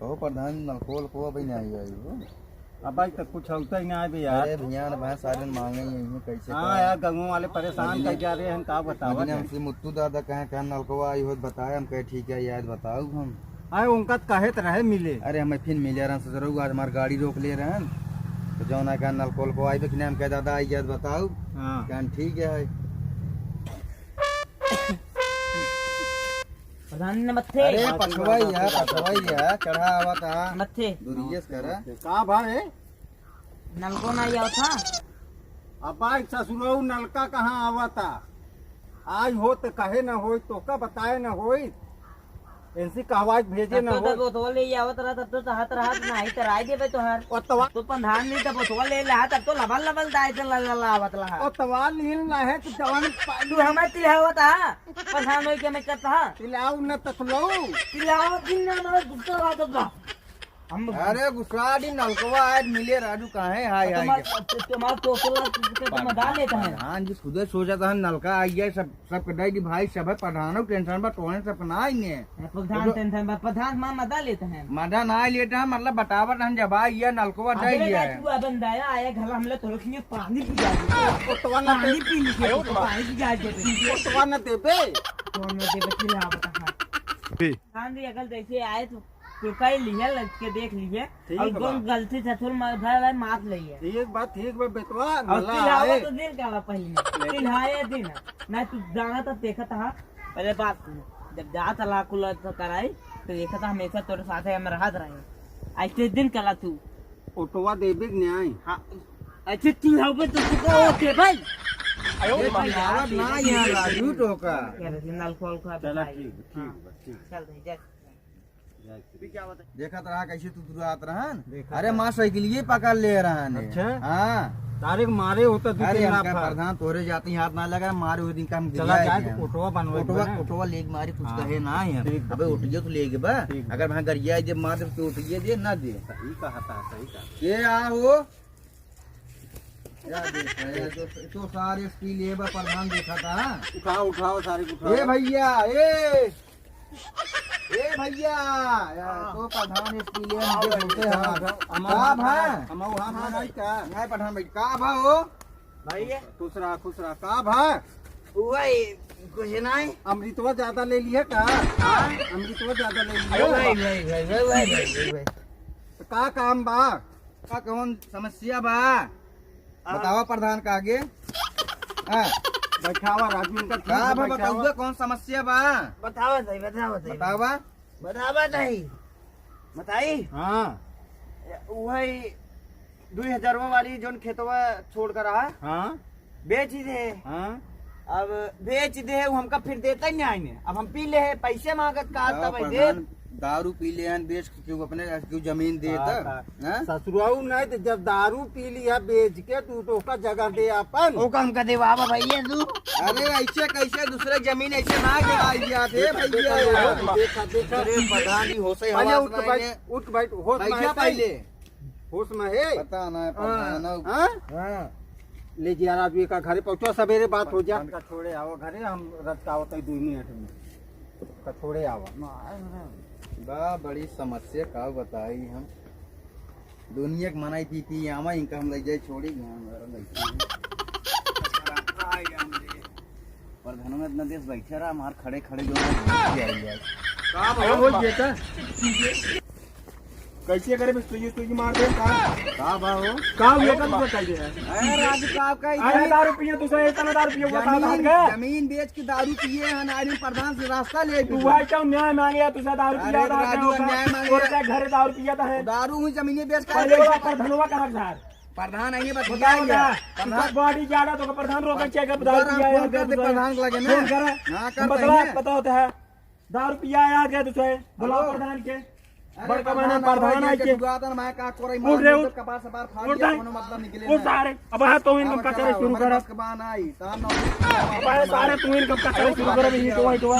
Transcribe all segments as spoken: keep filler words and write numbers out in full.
कहो प्रधान, नलको वलको अबे नाहीं आई हो। अब भाई तो कुछ होता ही ना है बे यार। अरे भैया ना भाई, सारे मांगे ही हैं, कैसे हाँ का? यार, गाँव वाले परेशान कर जा रहे हैं, का बतावा महीने जाए। हमसे मुत्तू दादा कहे, कहे नलको आई हो, बताए, हम कहे ठीक है यार, बताओ हम। अरे उनका तो कहे तो रहे मिले। अरे हमें फिर मिले रहन ससुरऊ, आज हमार गाड़ी रोक ले रहन, तो जौन है कहे नलको वलको आई बे कि नाहीं, हम कहे दादा आई जात बताओ। हाँ। कहे ठीक है। प्रधान ने मत्थे। अरे पछवाई है, पछवाई है, चढ़ा आवा था। मत्थे। दूरिये से करा। का भाई? नलको ना आवा था। अब भाई ससुरऊ नलका कहाँ आवा था? आई हो तो कहे न होई, तो का बताए न होई। इनसे कहवाई भेजे तब न तो होई। तब ओतवा ले आवत रहा, तब तो चाहत रहा, नाहीं तो राय देबे तोहार। ओतवा। तो प्रधान नहीं तब ओतवा ले ला, तब तो लबल लबल दाए से ला, ला, ला आवत रहा। ओतवा लीन ला है तो जवान पानी। तू हमें तिलहावत हा, प्रधान होई के मैं करता हा। तिलाऊ न तकलऊ। तिलावत दिन ना, ना, गुस्सा लागत बा। हम अरे गुस्सा दी नलकवा आज मिले राजू काहे हाय हाय तुम्हार, के। तुम्हार टोकला के तुम डाल लेता है। प्रधान जी खुदे सोचा था नलका आई है सब, सब कटाई दी भाई सब है प्रधानों टेंशन बा तोहन सब ना आई है। प्रधान तो टेंशन बा प्रधान मां मदा लेता है। मदा ना लेता है मतलब बतावत हम जब आई है नलकवा दे अबे दिया है। तू बंदा आया आया घर हम लोग थोड़ा खिए पानी पी जा। ओतवा ना पानी पी लीजिए पानी पी जा दे। ओतवा ना देबे। कौन ना देबे खिला बता। हाँ। हाँ जी अगर जैसे आए तो तो कई लिहे, लग के देख लिहे। ठीक और बा। गलती से थोड़ा मार, भाई, भाई, माफ लिहे। ठीक बा, ठीक बा, बेटवा, और मला चिल्लावा आए। तो दिन का बा पहले। लेकिन चिल्लाए दिन। ना तू जाना तो देखा था, पहले बात सुन। जब जा चला कुल तो कराई, तो देखा था हमेशा तोरे साथे हम रहत रहे। ऐसे दिन कला तू। ओटवा देबे के न्याय। हाँ, ऐसे तू होबे तो तू को ओटे भाई। अरे भाई, यार, ना यहाँ राजू टोका। क्या रे, नल खोल खोल चला बताई। ठीक, ठीक बा, ठीक। चल रही, जय। देखत रहा कैसे तू तुरात रहन। देखत अरे रहा। माँ साइकिलिये पकड़ ले रहन। अच्छा। हाँ। तारे के मारे होता दू अरे तीन हमका लाफा। प्रधान तोरे जाती हाथ ना लगा, मारे हुए दिन का हम चला गिरिया जाए गया। तो ओटवा बनवे के ओटवा, बने। ओटवा लेके मारी कुछ हाँ। कहे ना है। ठीक बा, अबे ठीक। ओटियो तो लेके बा। ठीक बा। अगर वहाँ गरिया दे मार दे तो ओटिये दे ना दे। सही कहा था, सही कहा। ये आओ। क्या देख रहे हैं? तो, तो सारे इसकी लिए बा प्रधान देखा था। उठाओ, उठाओ, सारे को उठाओ। ए भैया, ए। ए भैया, यार, हाँ। तो प्रधान इसकी लिए हम आओ देख भाई, लेते हैं। आओ, आओ। हम का आओ, भा? हम आओ, हम आओ, भाई, का? नहीं, प्रधान भाई, का भा हो? भाई, ये खुश रहा, खुश रहा। का भा? वही, कुछ नहीं। अमृतवा ज्यादा ले लिया का? हाँ? अमृतवा ज्यादा ले लिया? वही, वही, वही। तो का काम बा? का कौन समस्या बा? बतावा प्रधान का आगे। हाँ। बैठावा राजू, इनका ठीक का से बा बैठावा। बताउए, कौन समस्या बा? बतावा सही, बतावा सही। बतावा। बतावा सही। बताई? हाँ। वही दुई हजारवा वाली जोन खेतवा छोड़ कर रहा। हाँ। बेच ही दे। हाँ। अब बेच दे, वो हमका फिर देता ही नहीं आईने। अब हम पी ले है, पैसे मांगत का बताओ तब दे। प्रधान, दारू पी ले हन, बेच के क्यों अपने, क्यों जमीन दे का, तब? का? हैं? ससुराऊ नहीं तो जब दारू पी लिया बेच के, तू तो ओका जगह दे अपन। ओका हमका देवावा भैया तू। अरे ऐसे कैसे दूसरे जमीन ऐसे ना गिराई दिया थे भैया? देखा, देखा। अरे प्रधान जी होश है, पहले हवास उठ के नहीं बैठ, है। उठ के बैठ, होश में बैठा है पहले। होश में है? पता ना है, हाँ। पता ना। हाँ? हाँ। ले जी यार, आज एका घरे पहुँचो, सवेरे बात हो जा। का छोड़े आओ घरे, हम रच का होता है दो मिनट में। का छोड़े आओ। बा, बड़ी समस्या का बताई हम। दुनिया के मनाई पी पी आवा, इनका हम ले जाए छोड़ी, यहाँ घर में बैठी हैं। प्रधान में इतना देश बैठे रहा, हमार खड़े खड़े जो है, घूम के आई जाए। का भा हो बेटा? कैसे करे बे, तुझे, तुझे मार दे, का? का भा हो? का हुआ, का तुझे कह दे? अरे राजू का, का अरे इतनी दारू पिए, तू सही इतना दारू पिए, वो जमीन, का? जमीन बेच के दारू पिए हैं, नारी प्रधान से रास्ता ले तू भाई क्यों न्याय मांगे, तू सा दारू अरे पिया था, राजू, क्या न्याय मांगे। और क्या घरे दारू पिया था है? दारू हुई, जमीन बेच के पहले वाला प्रधानवा कहाँ था? प्रधान आइए, बस बताओ बताइए। ना। प्रधान बॉडी ज्यादा तो प्रधान रोक के चेक दारू पिया है, फोन कर दे प्रधान को लगे ना। फोन करा। हाँ, कर बताओ, बताओ तो है। दारू पिया याद है तुझे, बुलाओ प्रधान के। बड़का माने प्रधान आई के। उठ रे, उठ। कपार से बार फाड़ दिया, कोनो मतलब निकले उठ ना। सारे। अब हाँ, तो इनकम का करे शुरू करा। अब हाँ, सारे तू इनकम का करे शुरू करे, यही तो, वही तो।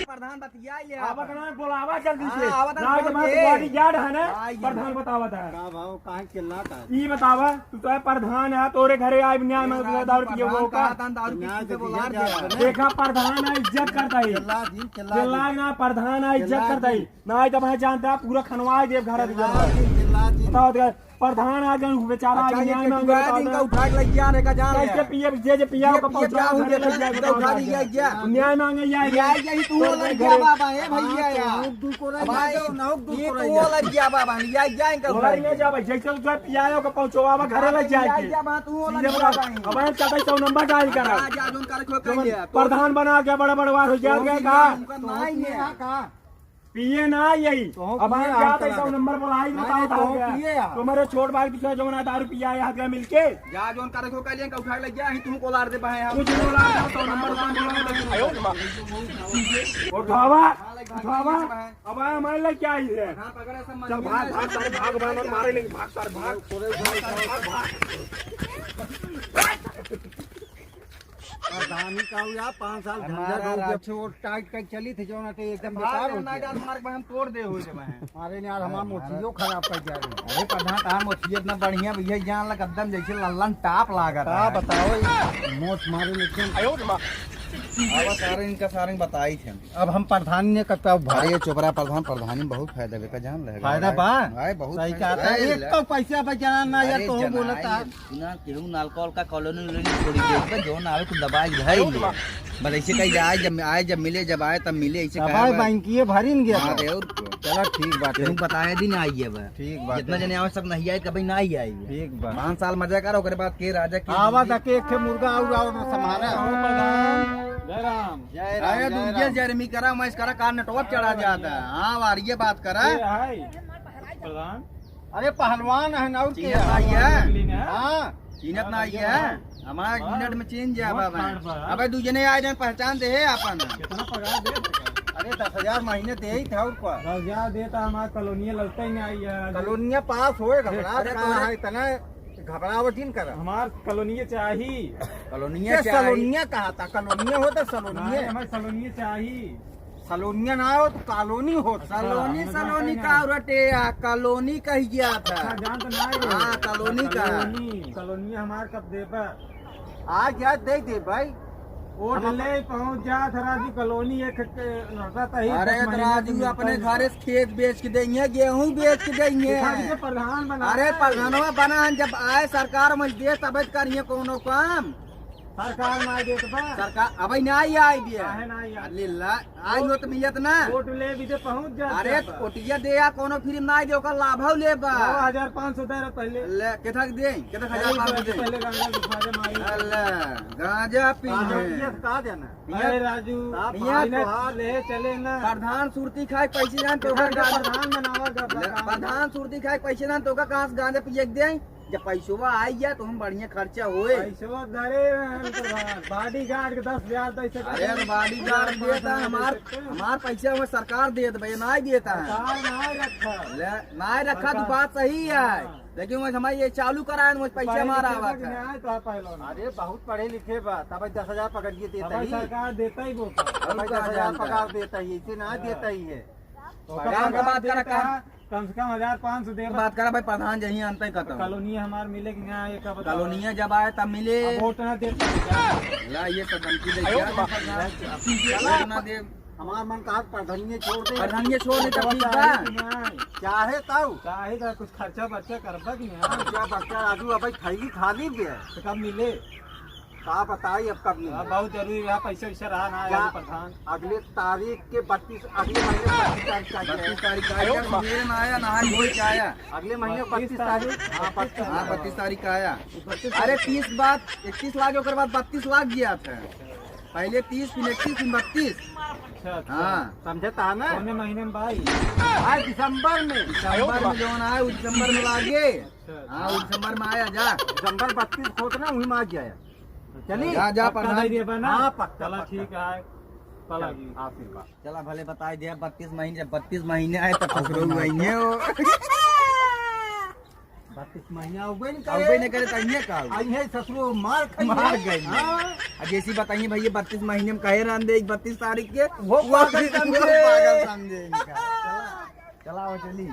प्रधान बतिया ले। अब ना बोलावा जल्दी से। हाँ, आवत है, ना, फोन जब पे। तुम्हारी याद है ना, हाँ, ये प्रधान बतावा था। का भाव, काहे चिल्लाता है? ई बतावा, तू तो है प्रधान है, तोरे घरे आए न्याय मांगे, दारू पिए वो का? दारू पी के बोला दे। देखा, प्रधान है, इज्जत करता है। चिल्ला जी, चिल्ला जी। चिल्ला ना, प्रधान है, इज्जत करता है। ना, तो मैं जानता पूरा खनवाए देब घर। चिल्ला जी, चिल्ला जी। बताओ तो, प्रधान आ गए, बेचारा अच्छा, आज ये न्याय मांगे, पिटुआ बताओ दिन का तो। उठा के लग गया, रे का जान कैसे है। पिए, जे, जे पिया ये का पिए पहुंचा, जाओ, घर ये लग जाए, पिटुआ उठा बताओ। लिया गया। न्याय मांगे, ये आए न्याय गए। यही तू तो लग घर गया है। बाबा, ए भैया हाँ, यार। तो दुख हो रहा है, भाई, जाओ, ना दुख ये हो रहा तू है। लग गया बाबा, लिया गया इनका बोला उठा नहीं लिया। जा भाई, जैसे उधर पियाओ का पहुंचवावा, घरे ले जाए के। अब हाँ, तू सीधे लग गया बोला, भाई। अब हम कहते सौ नंबर डायल करा। जा, जा, जोन करे खो कर लिया। प्रधान बना के बड़ा बड़ा वार हो जाए तो गए भी का? उनका ना ही है। पिए ना यही। तो हम अब हम पिए जाते अंकल सौ आगे। नंबर पर आई नहीं, बताओ नहीं, तो था हम क्या? पिए यार। तुम्हारे छोट भाई पीछे जो ना दारू पिया है, हाथ में मिलके। जा, जोन करे खो कर लिया, उठा ले जा, ही तुमको लार दे पाए हम। कुछ नहीं लार दे, सौ नंबर पर बोला। उठावा, उठावा। अब आया हमारे लिए क्या ही है? हाँ, पकड़ ऐसा चल, भाग, भाग, सारे भाग, भाग, मारे नहीं, भाग, सारे भाग। भाग, भाग। प्रधानी का हुआ, पाँच साल हमारा झंझट हो गया, राज- छोड़, टाइट टाइट चली थी, जो ना तो एकदम भाग, बेकार हो ना गया। डाल, मार के हम तोड़ दे हो जब है। अरे यार, हमार मोचियो खराब कर जा रही। अरे प्रधान, तार मोचियो इतना बढ़िया भैया, जान लग एकदम जैसे लल्लन टाप लागत का है। बताओ, ये मोच मारे लेकिन। अब सारे इनका सारे बताई थे। अब हम प्रधान ने करता हूँ भाई। अरे चुप रहा प्रधान, प्रधानी में बहुत फायदा बे का जान रहे। फायदा बा? भाई बहुत सही फायदा कहा था। बा। एक तो पैसा बचाना ना यार, अरे तो जनाई बोलता। सुना, केहू नालकॉल का कॉलोनी उलोनी छोड़ी दे, तो जो ना आवे तू दबाई धई ले। बस ऐसे कही जाए, जब आए, जब मिले, जब आए तब मिले, ऐसे कहा दबाई बा। बैंकिए भरी न गया हाँ, था। अरे और क्या? चला ठीक बात है। केहू बताए दिन आई है बा। ठीक बात जितना है। जने आवे सब नहीं आए, कभी ना ही आए। ठीक बात। पाँच साल मजा करो, ओकरे बाद के राजा के आवा दीदी। तक एक ठे मुर्गा और, और संभाला। आओ प्रधान। जय राम। जय राम, अरे जय दुर्गे राम। जर्मी करा, मैं इसका कार नेटवर्क चढ़ा जाता है। हाँ, वार ये बात करा। ये है प्रधान। अरे पहलवान है ना, और चिन्हत के? नाई है? हाँ। चिन्हत नाई है? हमारा एक मिनट में चिन्ह जाए बाबा। अबे दू जने आए जन पहचान दे है आपन। कितना पगार दे? अरे दस हजार महीने दे ही था और का। दस हजार देता हमार कॉलोनिया लौटते ही नहीं आई है। कॉलोनिया पास होए, घबरा अरे कहाँ तोरे है इतना? घबरावट ही न कर। हमार कॉलोनिया चाही। कॉलोनिया क्या चाही। सलोनिया कहा था? कॉलोनिया होता सलोनिया। नहीं, हमार सलोनिया चाही। सलोनिया ना हो तो कॉलोनी हो। सलोनी, हाँ, सलोनी जानते का हैं। रटे या कॉलोनी कह गया था। अच्छा, जानते ना है। हाँ, कॉलोनी का। कॉलोनी, कॉलोनी हमार कब देबा? आ गया, दे दे भाई। वोट हम ले पहुंच जा था राजू, कॉलोनी एक के रहता था ही अरे दस तो महीने राजू से मिलता अपने ही घर से खेत बेच के देंगे, गेहूं बेच के देंगे। दिखा दीजिए प्रधान बना अरे है। प्रधानवा बना है, जब आए सरकार में दे तब करिए कोनो काम। सरकार ना देत बा। सरकार अबे ना आई, आई बिया। काहे ना आई? अरे ला, आई हो तो मिलत ना। वोट ले भी दे पहुंच जा अरे जा बा। ओटिया दे या कोनो फिल्म ना आई दे, ओकर लाभव ले बा। नौ हजार पाँच सौ दे रहा पहले। ले, केथक दे, केथक हजार पाँच सौ दे। पहले गांजा दिखा दे मारी। अल्लाह, गांजा पी कहाँ ले। है? का देना? अरे राजू, आप भैया, भाई तोहार ले चले ना। प्रधान सुरती खाए पैसे जान तो अरे का प्रधान बनावा का ले, प्रधान। प्रधान सुरती खाए पैसे जान तो का कहाँ से गांजा पिए के दे? जब पैसवा आई गया तो हम बढ़िया खर्चा होए। पैसवा धरे रहन प्रधान, बॉडीगार्ड के दस हजार दे से अरे यार बॉडीगार्ड देता हमार, हमार पैसा हमें सरकार देत भैया, ना देता है। सरकार ना रखा। ले, ना रखा तो सरकार। बात सही है। हाँ। लेकिन वो हमारे ये चालू कराए, वो पैसा पढ़े हमारा लिखे आवा बा कि था। नहीं आए तो आप पहलवान। अरे बहुत पढ़े लिखे बा, तब दस हजार पकड़ के देता अब ही। सरकार देता ही वो। अब और दस हजार पगार देता ही, इसे ना हाँ। देता ही है। तो पगार का पगार बात करा देता का? है, कम से कम हजार पाँच सौ देबा। बात करा भाई, प्रधान जहीं अंत ही खत्म। कॉलोनी हमार मिले कि ना, ये का बताओ? कॉलोनिया जब आए तब मिले। अब वोट ना देता है क्या? ला, ये तो धमकी दे दिया। वोट ना दे। हमार मन कहा प्रधानिये छोड़ दे। प्रधानिये छोड़ दे, तब ठीक बा। चाहे ताऊ। चाहे तो कुछ खर्चा बर्चा करबा कि नहीं? खर्चा बर्चा राजू, अब भाई थैली खाली भी है। तो कब मिले? का बताई अब कब मिले? हाँ, बहुत जरूरी रहा, पैसा वैसा रहा ना, या यार प्रधान। अगले तारीख के बत्तीस, अगले महीने बत्तीस तारीख का है। बत्तीस तारीख का है, मेरे में आया, नहा धो के आया। अगले महीने बत्तीस तारीख, हाँ, बत्तीस हाँ, तारीख। बत्तीस तारीख का आया। बत्तीस अरे, तारीख। तीस बाद, इकतीस लाख, ओकर बाद बत्तीस लाख दिया था। पहले तीस, फिर इकतीस, फिर बत्तीस। अच्छा, अच्छा। हाँ। समझे ता ना? कौने महीने में भाई? आज दिसंबर में। दिसंबर में जौन आए, वो दिसंबर में लागे। अच्छा, अच्छा। हाँ, वो दिसंबर में आया जा। दिसंबर बत्तीस खोत ना, वही में आ जाए। चली? जा, जा, पक्का प्रधान। दे दिया बा ना? हाँ, पक्का, चला, पक्का। ठीक है, चला चल, जी। आशीर्वाद। चला, भले बताई दिया, बत्तीस महीने, जब बत्तीस महीने आए, तब तो शुरू हुआ ही है वो। बत्तीस महीना हो गए ना अउबे करे। न करे, त इहे का हो? आ, इहे ससुरो मार खाई मार है। गई। हाँ। अब जैसी बताइए भैया, बत्तीस महीने में कहे रहन दे, बत्तीस तारीख के, वो वो पागल फिर समझे। पागल समझे इनका। चला, चला, वो चली।